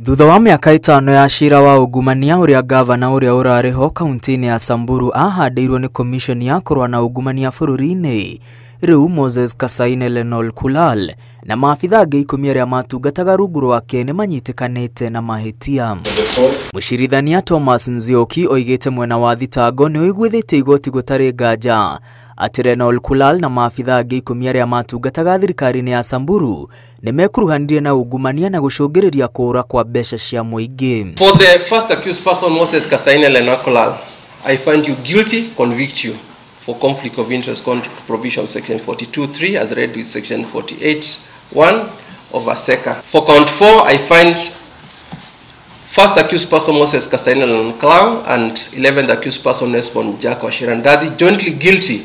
Thutha wa mĩaka 5 ya cira wa ungumania ũrĩa gavana ũrĩa ũrarĩ ho kaunti-inĩ ya Samburu ahandĩirwo nĩ komishoni ya kũrũa na ungumania bũrũri-inĩ, rĩu Moses Kasaine Lenolkulal na maabitha angĩ 10 arĩa matungataga rungu rwake nĩ manyitĩkanĩte na mahĩtia. Mũcirithania Thomas Nzioki oigĩte mwena wa thitango nĩ ũiguithĩtie igoti gũtarĩ nganja atĩ Lenolkulal na maabitha angĩ 10 arĩa matungataga thirikari-inĩ ya Samburu nĩ mekuruhanirie na ungumania na gũcũngĩrĩria kũũra kwa mbeca cia mũingĩ. For the first accused person, Moses Kasaine Lenolkulal, I find you guilty, convict you for conflict of interest provision section 42(3) as read with section 48(1) of ASECA. For count 4, I find first accused person Moses Kasaine Lenolkulal and 11th accused person Nesbon Jack Wachira Ndathi jointly guilty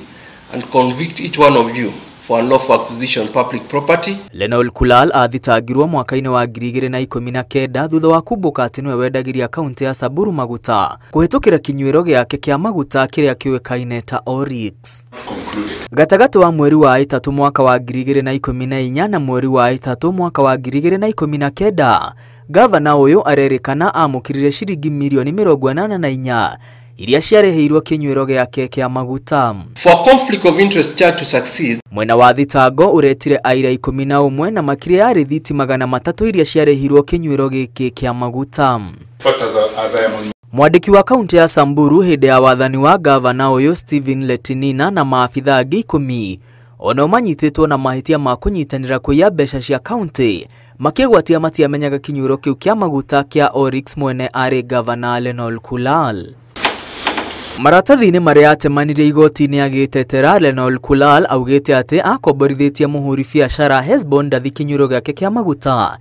and convict each one of you for unlawful acquisition public property. Lenolkulal athitangirwo mwaka-inĩ wa 2019 thutha wa kumbũka atĩ nĩwe wendagĩria kaunti ya Samburu maguta kũhĩtũkĩra kinyuĩro gĩake kĩa maguta kĩrĩa kĩũĩkaine ta Oryx. Gatagatĩ wa mweri wa 3 mwaka wa 2014 na mweri wa 3 mwaka wa 2019, gavana ũyũ arerĩkana amũkĩrire ciringi mirioni 84 iria ciarĩhĩirwo kinyuĩro gĩake kĩa maguta. For conflict of interest charge to succeed. Mwena wa thitango ũretire aira 11 na makĩria ya rĩthiti 300 iria ciarĩhirwo kinyuĩro gĩkĩ kĩa maguta. Mwandĩki wa kaunti ya Samburu hĩndĩ ya wathani wa gavana ũyũ Stephen Letinina na maabitha angĩ 10 onao manyitĩtwo na mahĩtia ma kũnyitanĩra kũiya mbeca cia kaunti makĩgwatia matiamenyaga kinyuĩro kĩu kĩa maguta kĩa Oryx mwene arĩ gavana Lenolkulal. Maratathi-inĩ marĩa atemanirie igoti-inĩ agĩtetera, Lenolkulal augĩte atĩ akomborithĩtie mũhũri biacara Hesbon Ndathi kinyuĩro gĩake kĩa maguta.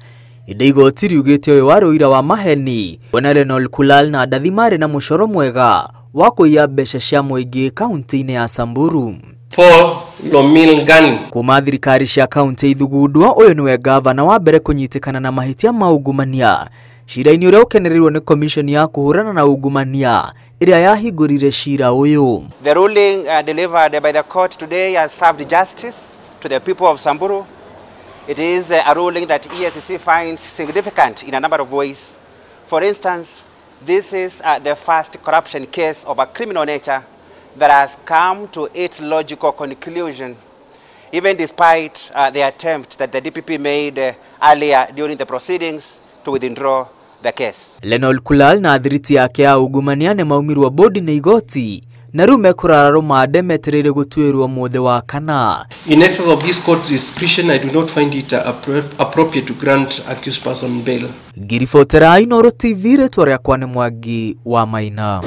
Ĩndĩ igoti riugĩte ũyũ warĩ ũira wa maheni kuona Lenolkulal na Ndathi marĩ na mũcoro mwega wa kũiya mbeca cia mũingĩ kaunti-inĩ ya Samburu. Paul Lomilngani. Kuma thirikari cia kaunti ithugundwo, ũyũ nĩwe gavana wa mbere kũnyitĩkana na mahĩtia ma ungumania cira-inĩ ũrĩa ũkenereirwo nĩ komishoni ya kũhũrana na ungumania ĩrĩa yahingũrire cira ũyũ. The ruling delivered by the court today has served justice to the people of Samburu. It is a ruling that EACC finds significant in a number of ways. For instance, this is the first corruption case of a criminal nature that has come to its logical conclusion, even despite the attempt that the DPP made earlier during the proceedings to withdraw the case. Lenolkulal na thiriti yake ya ungumania nĩ maumirwo bodi nĩ igoti na rĩu mekũrara rũmande metereire gũtuĩrwo mũthĩ wa kana. In excess of this court's discretion, I do not find it appropriate to grant accused person bail. Ngiribotera Inooro TV, rĩtwa rĩakwa nĩ Mwangi wa Maina.